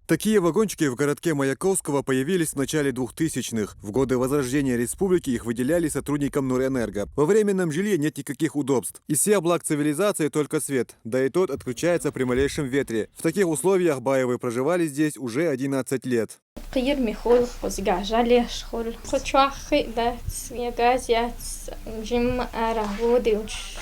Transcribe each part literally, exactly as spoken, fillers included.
Такие вагончики в городке Маяковского появились в начале двухтысячных. В годы возрождения республики их выделяли сотрудникам Нурэнерго. Во временном жилье нет никаких удобств. Из всех благ цивилизации только свет, да и тот отключается при малейшем ветре. В таких условиях Баевы проживали здесь уже одиннадцать лет. Кхыйрми хул, хузгажалеш хул, хучахи дац, ягазяц, жим ара воды уч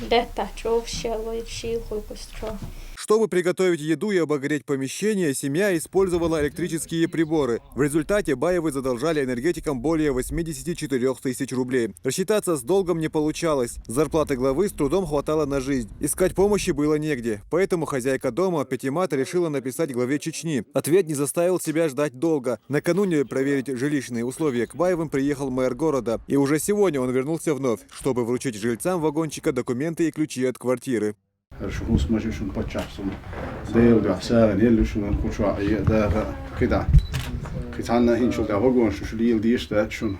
дета чов шелой шил хукус чо. Чтобы приготовить еду и обогреть помещение, семья использовала электрические приборы. В результате Баевы задолжали энергетикам более восьмидесяти четырёх тысяч рублей. Рассчитаться с долгом не получалось. Зарплаты главы с трудом хватало на жизнь. Искать помощи было негде. Поэтому хозяйка дома Петимат решила написать главе Чечни. Ответ не заставил себя ждать долго. Накануне проверить жилищные условия к Баевым приехал мэр города. И уже сегодня он вернулся вновь, чтобы вручить жильцам вагончика документы и ключи от квартиры. Хорошо, хусмаши шун пачахсун. Дел гахса, нелли шун кучва, е да кида. Китанна хинчул да вагон шуш лил диш да шун.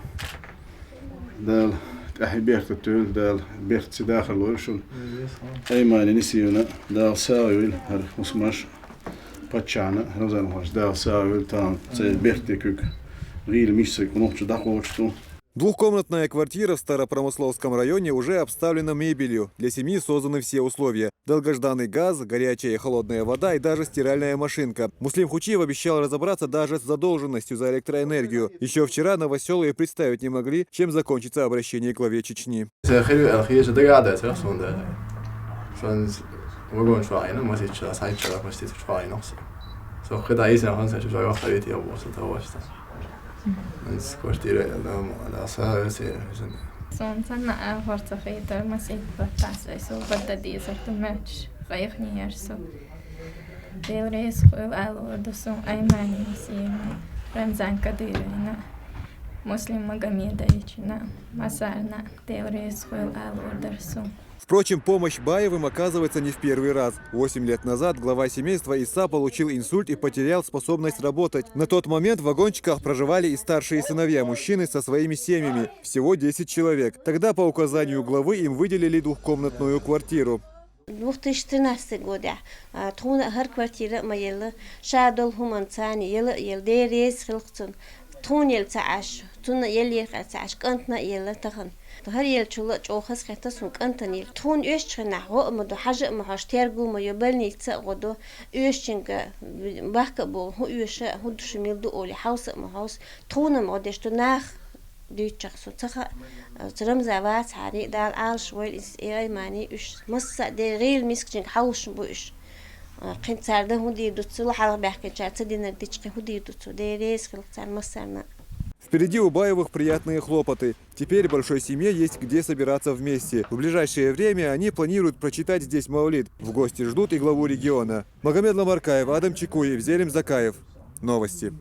Дел тахи берт төл, дел берт сида халу шун. Аймани нисиюна, дел савил, хар хусмаш. Пачана, разан хош, дел савил, там, це берт кюк. Гил мисик, нохчу да хочту. Двухкомнатная квартира в Старопромысловском районе уже обставлена мебелью. Для семьи созданы все условия. Долгожданный газ, горячая и холодная вода и даже стиральная машинка. Муслим Хучиев обещал разобраться даже с задолженностью за электроэнергию. Еще вчера новосёлы и представить не могли, чем закончится обращение к главе Чечни. Сахири алхиеш дагада сахсун да. Сон вагон швайна, масича, сайча, почти швайна. Со хида иса хан сача жага хавити обоса тавашта. Из квартира да, да, са, се, се. Сонца на а хорца хейтер масик баттас, ай со бадда дизер ту меч, хайх ниер со. Дел рейс хуйл ал ордусун Аймани Мусиевна, Рамзан Кадыровна, Муслим Магомедовична, Масарна, дел рейс хуйл ал ордерсун. Впрочем, помощь Баевым оказывается не в первый раз. Восемь лет назад глава семейства Иса получил инсульт и потерял способность работать. На тот момент в вагончиках проживали и старшие сыновья мужчины со своими семьями. Всего десять человек. Тогда по указанию главы им выделили двухкомнатную квартиру. Двух тысячи тринадцатый года. Тхуна хар квартира ма ела, шадол хуман цани ела ел дерез хилхцун. Тхун ел цааш, цуна ел ел цааш, кантна ела тахан. Хар ел чула чохас хета сун кантан ел. Тхун өш чхина го ма до хажа ма хаш тергу ма ё больница го до. Өш чинга бахка бол, ху өша, ху душмил ду оли хауса ма хаус. Тхуна ма деш до нах дүйт чахсу цаха. Црам завац хари дал алш вол ис эй мани үш. Масса де гил миск чинг хауш бу үш. Кин царда ху ди дуцу халах бяхкин чар ца динар дички ху ди дуцу. Де рез хил цар массарна. Впереди у Баевых приятные хлопоты. Теперь большой семье есть где собираться вместе. В ближайшее время они планируют прочитать здесь мавлид. В гости ждут и главу региона. Магомед Ламаркаев, Адам Чекуев, Зелим Закаев. Новости.